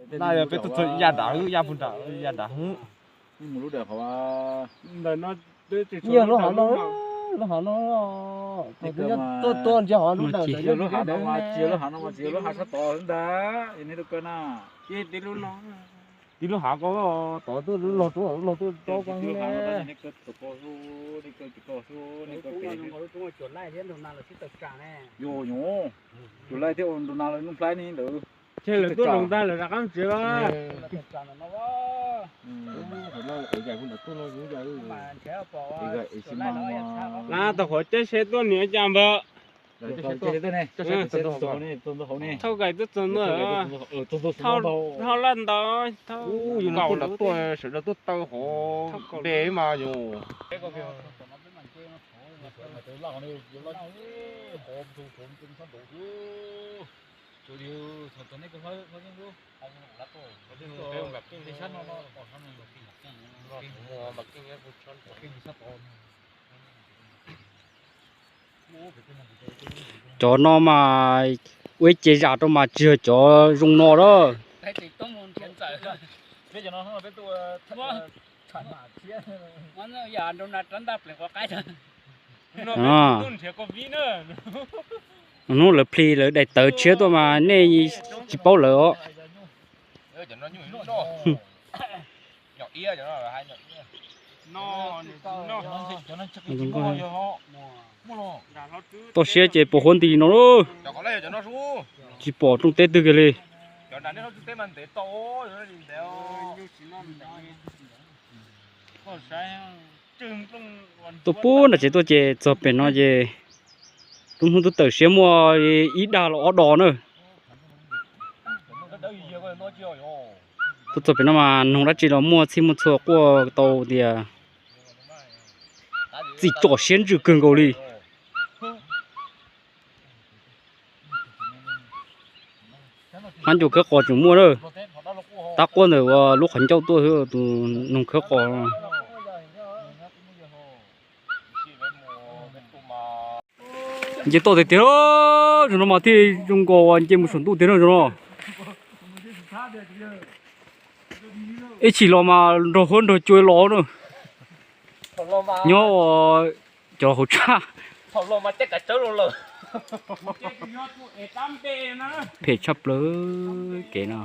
Peb tuaj txog ya nram, ya puag nram, ya nram. Mus lub dawm qhov, ntawm no, yog lub hav no, lub hav no, tuaj tuaj ntsia hov lub dawm, tsis yog lub hav no mas tsis yog lub hav sab tod ntag, nej tuaj kawg na. Tib lub hav ko tod tuaj log tuaj log tuaj tod ko. Yuav nyuj, cuam laij thiab ua nrau nas lawv nuj nplhaib ne ntawd. Ces lawv tuaj lawm ntag, lawv rov qab tsev. Lawv tau qhov caij seb tuaj niam cas npawg. Thauj kaim tuaj txog ntawd, thauj laj ntawd, thauj kaum tuaj sawv daws tuaj taw hov npe mas yog. Cov no mas ua ib ce zam rau mas tsis yog cov zoo no lawm. Hnub lawv plhis lawv daim tawv tshiab tuaj mas nej tsis paub lawv os. Toj siab ces pos huab nti no lawm. Tsis pom rooj teb twg kiag li. Tuaj puag nram tsev tuaj ces txog pem no ces lub hnub twb tawm siab muaj ib dag los ob dos na. Tuaj txog pem no mas noog dab tsi los muaj txhij muaj txhua quaj tau tias txim txom siab ntsws kawg nkaus li. Hmab ncuav khawb qos tseem muaj lawm. Tab quaj ntawm ua lub qhov ncauj tuaj xwb tus noog khawb qos. Nce toj tiag tiag, zaum no mas thiaj zoo nkaus nce mus saum ntuj tiag na zaum no. Ib chim los mas nrog huab nrog cua los na. Nyob cov hauv tshaj. Phem tshaj plaws kev no.